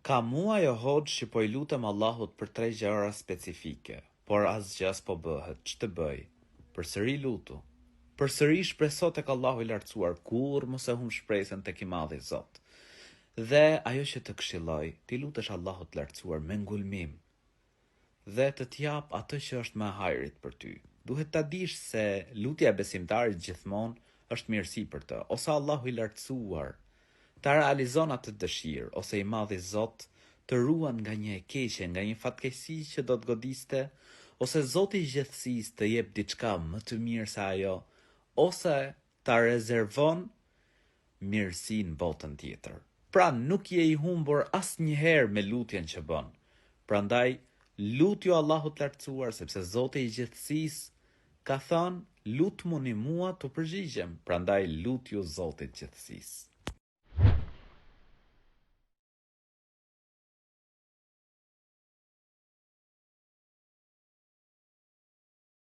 Ka muaj o hoxhë që po i lutem Allahut për tre gjëra specifike, por asgjë s'po bëhet, ç'të bëj? Përsëri lutu. Përsëri shpreso tek Allahu i Lartësuar, kurrë mos e humb shpresën tek i Madhi Zot. Dhe ajo që të këshilloj, t'i lutesh Allahut të Lartësuar me ngulmim, dhe të të japë atë që është më e hajrit për ty. Duhet ta dish se lutja e besimtarit gjithmonë është mirësi për të, ose Allahu i Lartësuar ta realizon atë dëshirë, ose i Madhi Zot të ruan nga një e keqe, nga një fatkeqësi që do të godiste, ose Zoti i Gjithësisë të jep diçka më të mirë se ajo, ose ta rezervon mirësi në botën tjetër. Pra nuk je i humbur asnjëherë me lutjen që bën. Prandaj lutju Allahut të Lartësuar sepse Zoti i gjithësisë ka thënë lutmuni mua t'u përgjigjem, prandaj lutju Zotit të gjithësisë.